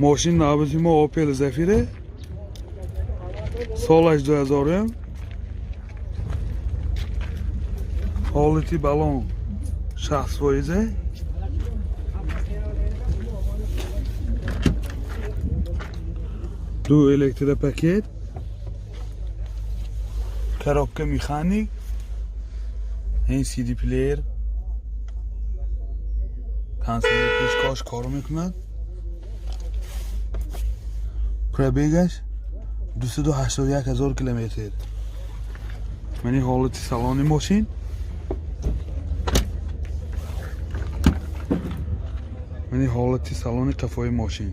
Мошин навбати мо Opel Zafira, солаш 2000, ҳолати балон 60%. Ду электропакет, коробка механик, ин CD плеер, кондиционер печкааш кор мекунад. Пробегаш 281 ҳазор километр. Мани ҳолати салони мошин. Мани ҳолати салони қафои мошин.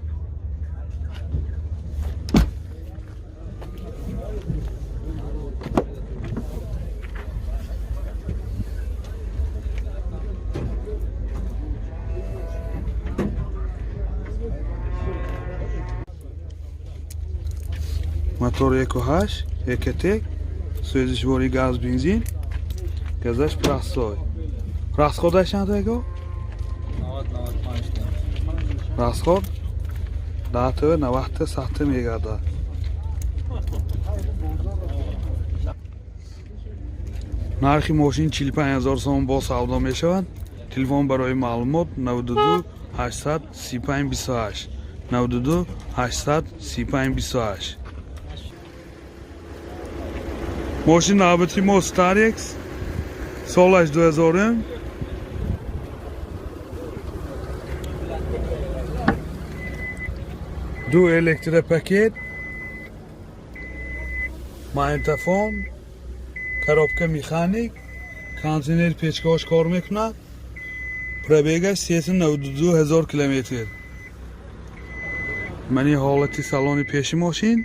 Мотор 1.8 ECOTEC, сӯзишвори газ, бензин, газаш простой. Расходаш чанд его? 90-95. Расход 10 90 сахта мегардад. Нархи мошин 45 ҳазор сомон, бо савдо мешавад. Телефон барои маълумот 92 800 35 28, 92 800 35 28. Мошин навбати мо Starex, солаш 2000, ду электропакет, магнитофон, коробка механик, кондиционер печкаош кор мекунад. Пробегаш 392 ҳазор километр. Мани ҳолати салони пеши мошин,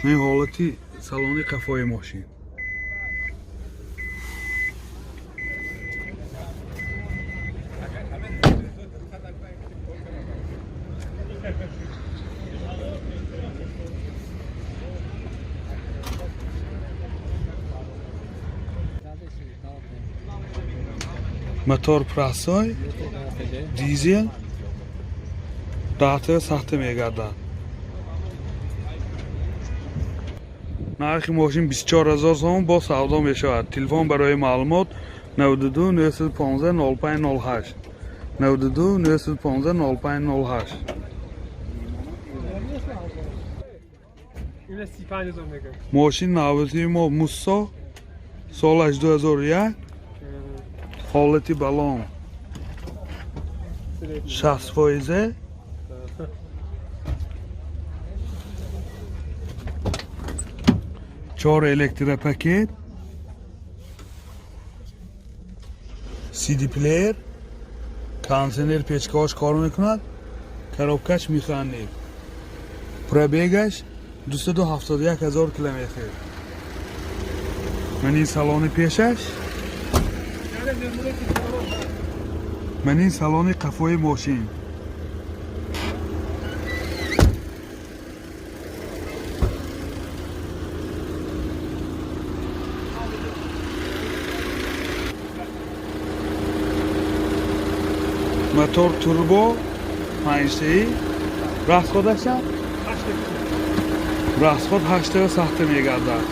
мани ҳолати салони қафои мошин. Мотор простой, дизел, дата сахта мегардад. Нархи мошин 24 ҳазор сомон, бо савдо мешавад. Телефон барои маълумот 92 915 05 08, 92 915 05 08. این 35 هزار میگه. Мошин навбати мо Муссо, солаш 2001, ҳолати балон 60%. Чор электропакет, CD плеер, кондиционер печкаош кор мекунад, коробкаш механик. Пробегаш 271 ҳазор километр. Ман ин салони пешаш, ман ин салони қафои мошин. Мотор турбо панҷтаи. Расходаша, расход ҳаштаю сахта мегардад.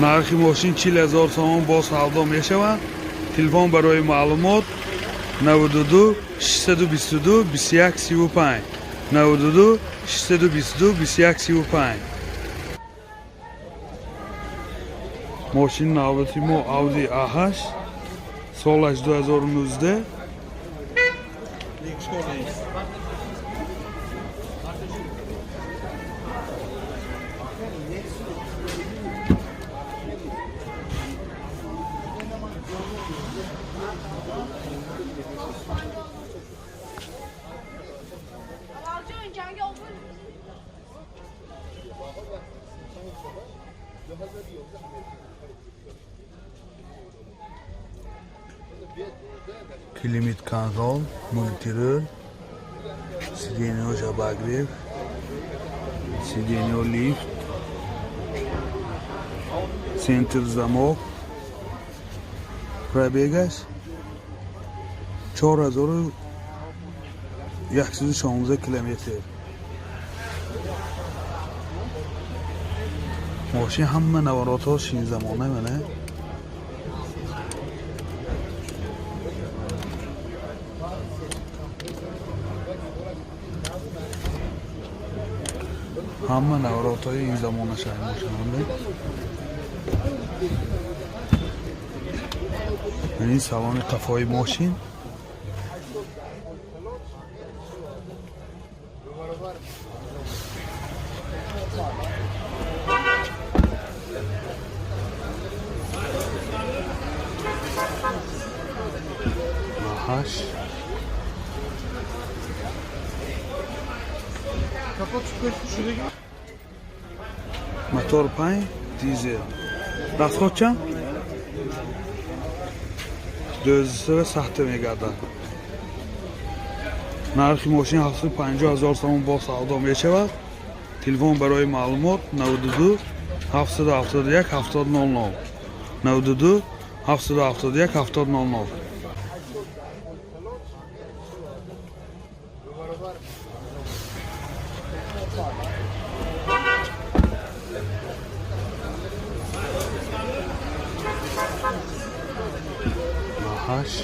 Нархи мошин 40 ҳазор сомон, бо савдо мешавад. Телефон барои маълумот 92 622 21 35, 92 622 21 35. Мошини навбати мо Audi A8, солаш 2019. Климат контроль, мультируль, сиденье обогрев, сиденье лифт, центр замок. Пробегаш 4116 километр. Мошин ҳама наворотҳо шинзамона мана. Ҳама наворотҳои ин замона шаҳр мошинанда. Ин салони қафои мошин. Ҳашт. Мотор 5 дизел. Расход чанд? 23 сахта мегардад. Нархи мошин 750 ҳазор сомон бо савдо мешавад. Телефон барои маълумот 92 771 70 00, 92 771 70 00. Ҳашт.